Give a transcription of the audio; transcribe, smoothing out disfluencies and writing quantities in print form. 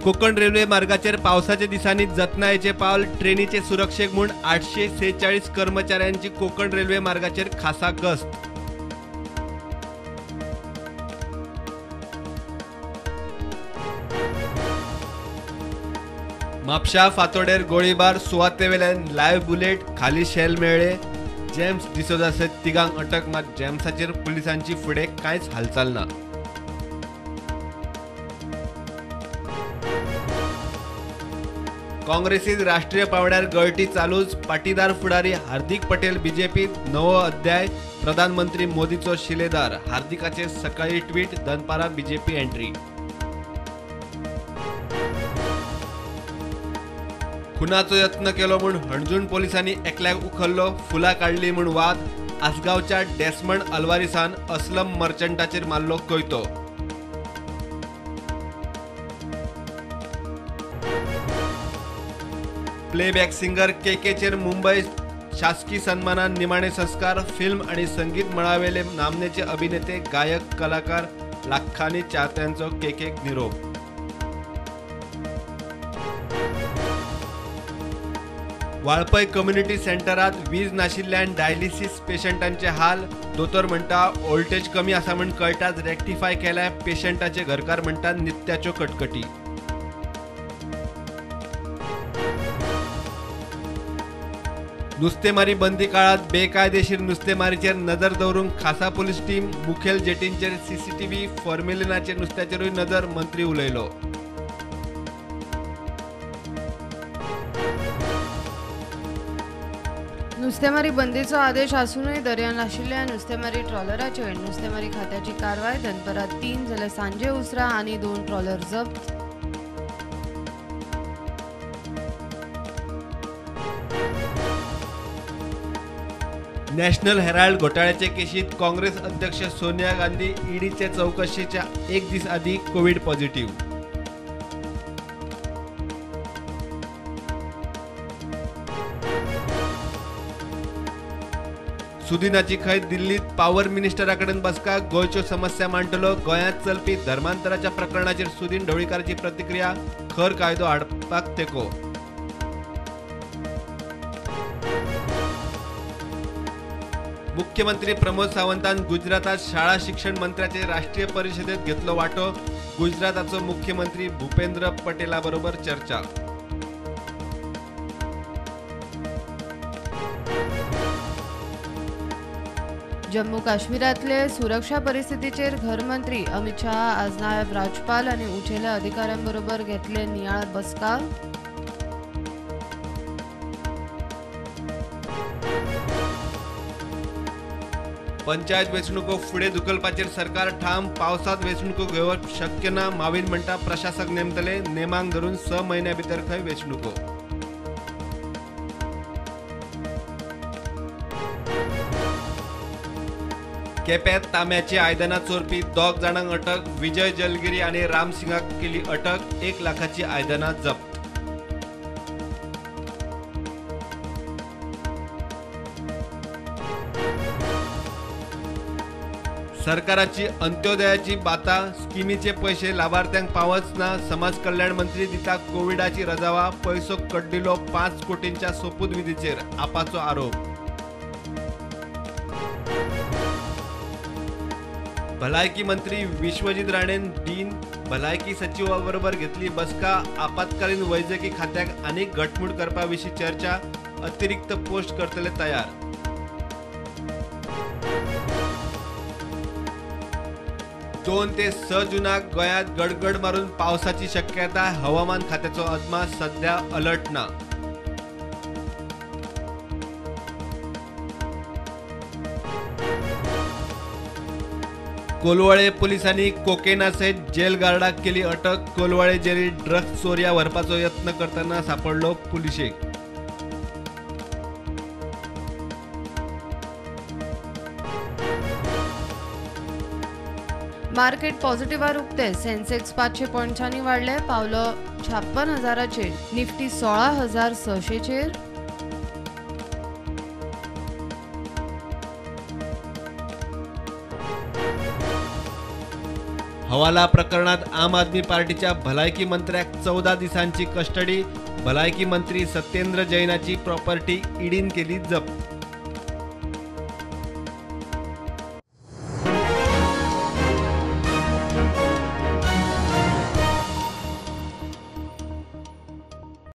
Konkan railway मार्गाचेर पावसाच्या दिसांनी जतनायेचे पावल, ट्रेनीचे सुरक्षेक म्हूण 846 कर्मचाऱ्यांची कोकण रेल्वे मार्गाचेर खासा गस्त। म्हापशा फातोडेर गोळीबार, सुवातेवेल्यान लायव्ह बुलेट, खाली शेल मेळ्ळे। जेम्स डिसोजा सयत तिगांक अटक, मात जेम्साचेर पुलिसांची फुडें कांयच हालचाल ना। काँग्रेसीत राष्ट्रीय पांवड्यार गळटी चालूच, पाटीदार फुडारी हार्दिक पटेल बीजेपीत नवो अध्याय, प्रधानमंत्री मोदीचो शिलेदार, हार्दिकाचे सकाळी ट्वीट, दनपारा बीजेपी एंट्री। खुनाचो यत्न केलो म्हूण हणजूण पोलिसांनी एकल्याक उखल्लो, फुलां काडली म्हूण वाद, आसगांवच्या डेस्मंड अल्वारिसान असलम मर्चंटाचेर मारलो कोयतो। प्लेबॅक सिंगर केकेचेर मुंबय शासकीय सन्मानान निमाणे संस्कार, फिल्म आणि संगीत मळावेले नामनेचे अभिनेते, गायक, कलाकार लाखांनी चाहत्यांचो केकेक निरोप। वाळपय कम्युनिटी सेंटरात वीज नाशिल्ल्यान डायलिसिस पेशंटांचे हाल, दोतोर म्हणटा व्होल्टेज कमी आसा म्हूण कळटाच रेक्टिफाय केल्या, पेशंटाचे घरकार म्हणटा नित्याच्यो कटकटी। नुस्तेमारी बंदी काळात बेकायदेशीर नुस्तेमारीचेर नजर दवरूंक खासा पुलीस टीम, मुखेल जेटींचेर सीसीटीव्ही, फॉर्मेलिनाचेर नुस्त्याचेरूय नजर, मंत्री उलयलो। नुस्तेमारी बंदीचो आदेश आसूनय दर्यांत आशिल्ल्या नुस्तेमारी ट्रॉलराचेर नुस्तेमारी खात्याची कारवाय, दनपरां 3 जाल्यार सांजे उसरां आनी 2 ट्रॉलर जप्त। नॅशनल हेराल्ड घोटाळ्याचे केशीत काँग्रेस अध्यक्ष सोनिया गांधी ईडीचे चौकशीच्या एक दीस आधी कोविड पॉझिटिव्ह। सुदिनाची खैत दिल्लीत पावर मिनिस्टराकडेन बसका, गोंयच्यो समस्या मांडटलो, गोंयांत चलपी धर्मांतराच्या प्रकरणाचेर सुदीन ढवळीकाराची प्रतिक्रिया, खर कायदो हाडपाक तेंको। मुख्यमंत्री प्रमोद सावंतान गुजरातात शाळा शिक्षण मंत्र्याचे राष्ट्रीय परिषदेत घेतलो वांटो, गुजराताचो मुख्यमंत्री भूपेंद्र पटेला बरोबर चर्चा। जम्मू काश्मीरातले सुरक्षा परिस्थितीचेर घरमंत्री अमित शाह आज नायब राज्यपाल आनी उंचेल्या अधिकाऱ्यांबरोबर घेतले नियाळ बसका। पंचायत वेंचणुको फुडें धुकलपाचेर सरकार ठाम, पावसांत वेंचणुको घेवप शक्य ना, मावीन म्हणटा प्रशासक नेमतले, नेमांक धरून 6 म्हयन्या भितर खंय वेंचणुको। केप्यांत तांब्याची आयदनां चोरपी 2 जाणांक अटक, विजय जलगिरी आनी रामसिंगाक केली अटक, 1 लाखाची आयदनां जप्त। सरकाराची अंत्योदयाची बाता, स्किमीचे पैसे लाभार्थ्यांक पावच ना, समाज कल्याण मंत्री दिता कोविडाची रजावा, पैसो कड्डिलो 5 कोटींच्या सोपूतविधीचेर आपाचो आरोप। भलायकी मंत्री विश्वजीत राणेन डीन भलायकी सचिवा बरोबर घेतली बसका, आपत्कालीन वैजकी खात्याक आनीक घटमूट करपा विशीं चर्चा, अतिरिक्त पोस्ट करतले तयार। 2 ते 6 जूनाक गोंयांत गडगड मारून पावसाची शक्यता, हवामान खात्याचो अदमास, सध्या अलर्ट ना। कोलवाळे पोलिसांनी कोकेना सयत जेल गार्डाक केली अटक, कोलवाळे जेलीत ड्रग्ज चोरया व्हरपाचो यत्न करतना सांपडलो पुलिशेक। मार्केट पॉझिटिव्हार उक्ते, सेन्सेक्स 500 पॉयंट्सांनी वाडले, पावलो 56,000चेर, निफ्टी 16,600चेर। हवाला प्रकरणात आम आदमी पार्टीच्या भलायकी मंत्र्याक 14 दिसांची कस्टडी. भलायकी मंत्री सत्येंद्र जैनाची प्रॉपर्टी ईडीन केली जप्त.